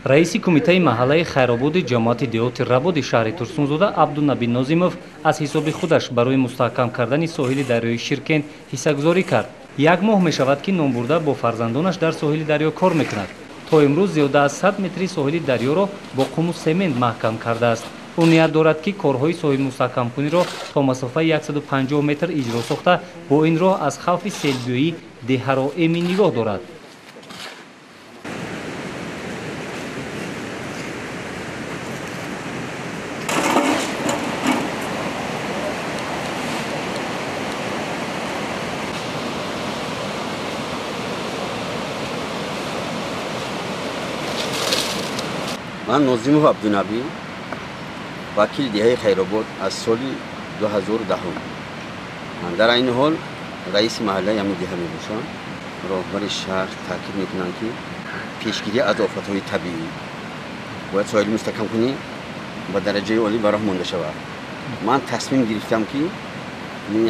Раиси кумитаи маҳаллаи Хайрободи ҷамоати деҳоти Рабоди шаҳри Турсунзода Абдунаби Нозимов аз ҳисоби худаш барои мустаҳкам кардани соҳили дарёи Ширкент ҳиссагузорӣ кард. Як моҳ мешавад, ки номбурда бо фарзандонаш дар соҳили дарё кор мекунад. То имрӯз зиёда аз 100 метри соҳили дарёро бо қуму семент маҳкам кардааст. Ӯ ният дорад, ки корҳои соҳилмустаҳкамкуниро то масофаи 150 метр иҷро сохта, бо ин роҳ аз хавфи селбиёӣ деҳаро эмин нигоҳ дорад. Ман Нозимов Абдунабӣ, вакили деҳаи Хайробод аз соли 2010. Дар айни ҳол раиси маҳаллаи ҳамин деҳа мебошам. Роҳбари шаҳр таъкид мекунанд, ки пешгирӣ аз офатҳои табиӣ бояд соҳили мустаҳкамкунӣ ба дараҷаи олӣ ба роҳ монда шавад. Ман тасмим гирифтам, ки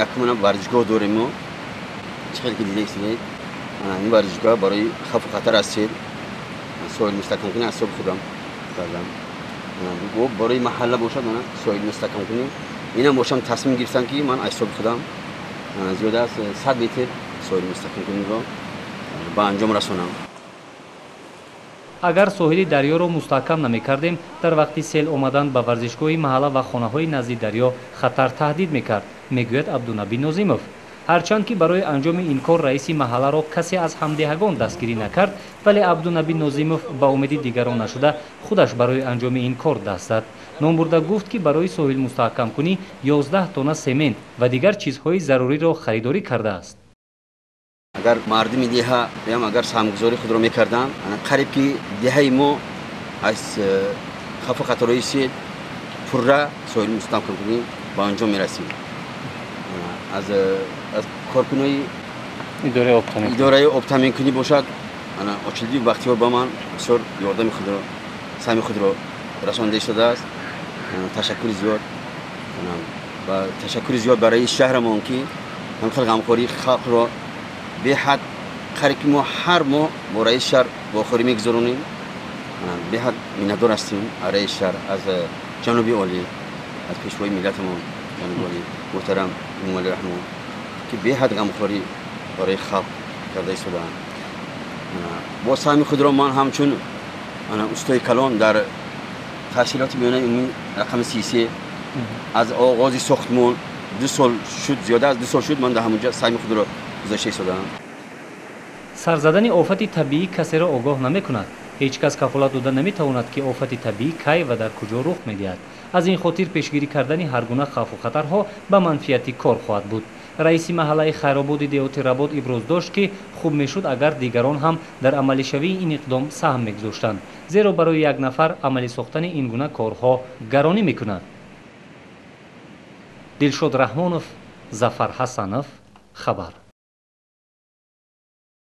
якумана варзишгоҳ дорем мо, чӣ хеле ки дида истед, ин варзишгоҳ барои хавфу хатар аз сел соҳили мустаҳкамкунӣ аз ҳисоби худам кардам. Барои маҳалла бошад, соҳили мустаҳкамкунӣ инам бошам тасмим гирифтам, ки ман аз ҳисоби худам зиёда аз 100 метр соҳили мустаҳкамкуниро ба анҷом расонам. Агар соҳили дарёро мустаҳкам намекардем, дар вақти сел омадан ба варзишгоҳи маҳалла ва хонаҳои назди дарё хатар таҳдид мекард, мегӯяд Абдунабӣ Нозимов. Ҳарчанд ки барои анҷоми ин кор раиси маҳалларо касе аз ҳамдеҳагон дастгирӣ накард, вале Абдунабӣ Нозимов ба умеди дигарон нашуда худаш барои анҷоми ин кор даст зад. Номбурда гуфт, ки барои соҳилмустаҳкамкунӣ 11 тонна семент ва дигар чизҳои заруриро харидорӣ кардааст. Агар мардуми деҳа ям агар саҳмгузории худро мекарданд, қариб ки деҳаи мо аз хавфу хатарҳои сел пурра соҳили мустаҳкамкунӣ ба анҷом мерасид. Аз коркунои идораи обтаъминкунӣ бошад, Очилдиев Бахтиёр ба ман бисёр ёрдами худро, саҳми худро расонда истодааст. Ташаккури зиёд ва ташаккури зиёд барои шаҳрамон, ки ҳамхел ғамхории халқро беҳад қариб ки мо ҳар моҳ бо раиси шаҳр вохӯрӣ мегузаронем. Беҳад миннатдор ҳастем аз раиси шаҳр, аз ҷаноби олӣ, аз пешвои миллатамон ҷаноби олӣ муҳтарам Эмомалӣ Раҳмон, ки беҳад ғамхорӣ барои халқ карда истодаанд. Бо саҳми худро ман ҳамчун устои калон дар таҳсилоти миёнаи умумӣ рақами 33 аз оғози сохтмон 2 сол шуд, зиёда аз 2 сол шуд, ман дар ҳамонҷо саҳми худро гузошта истодаам. Сар задани офати табиӣ касеро огоҳ намекунад. Ҳеҷ кас кафолат дода наметавонад, ки офати табиӣ кай ва дар куҷо рух медиҳад. Аз ин хотир пешгирӣ кардани ҳар гуна хавфу хатарҳо ба манфиати кор хоҳад буд. Раиси маҳаллаи Хайрободи деҳоти Рабод иброз дошт, ки хуб мешуд, агар дигарон ҳам дар амалишавии ин иқдом саҳм мегузоштанд, зеро барои як нафар амалӣ сохтани ин гуна корҳо гаронӣ мекунад. Дилшод Раҳмонов, Зафар Ҳасанов, хабар.